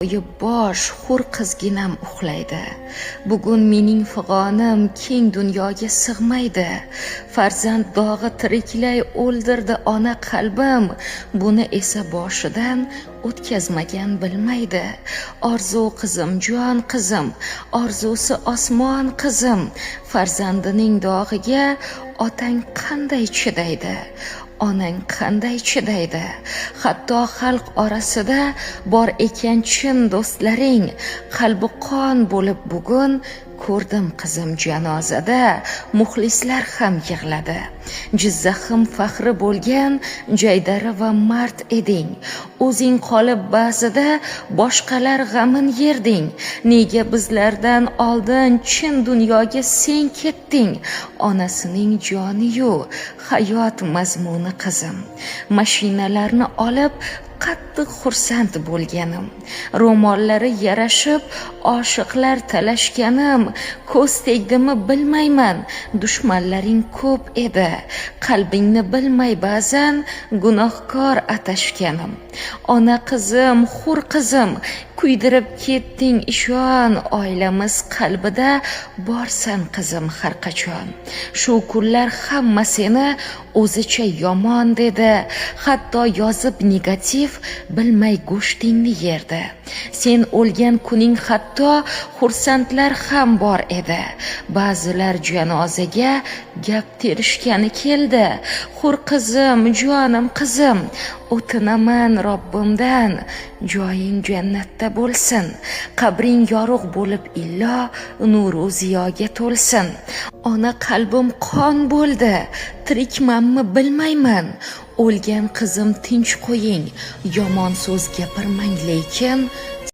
Qo'yib bosh, hur qizginam uxlaydi. Bugun mening fig'onim keng dunyoga sig'maydi. Farzand dog'i tiriklay o'ldirdi ona qalbim. Buni esa boshidan o'tkazmagan bilmaydi. Orzu qizim, jon qizim, orzusi osmon qizim. Farzandining dog'iga otang qanday chidaydi? Onang qanday chidaydi? Hatto xalq orasida bor ekan chin do'stlaring. Qalbi qon bo'lib bugun ko'rdim qizim janozada, muxlislar ham yig'ladi. Jizzaxim faxri bo'lgan jaydari va mard eding. O'zing qolib ba'zida boshqalar g'amin yerding. Nega bizlardan oldin chin dunyoga sen ketding? Onasining joni-yu hayot mazmuni qizim. Mashinalarni olib qattiq xursand bo'lganim. Ro'mollari yarashib, oshiqlar talashganim, ko'z tegdimi bilmayman, dushmanlaring ko'p edi. Qalbingni bilmay ba'zan gunohkor atashganim. Ona qizim, hur qizim, kuydirib ketding ishon, oilamiz qalbida borsan qizim har qachon. Shu kunlar hamma seni o'zicha yomon dedi, hatto yozib negativ bilmay go'shtingni yerdi. Sen o'lgan kuning hatto xursandlar ham bor edi. Ba'zilar janozaga gap terishgani keldi. Hur qizim, jonim qizim, o'tinaman Robbimdan, joying jannatda bo'lsin. Qabring yorug' bo'lib illo nuru ziyoga to'lsin. Ona qalbim qon bo'ldi, tirikmanmi bilmayman. O'lgan qizim tinch qo'ying, yomon so'z gapirmang lekin.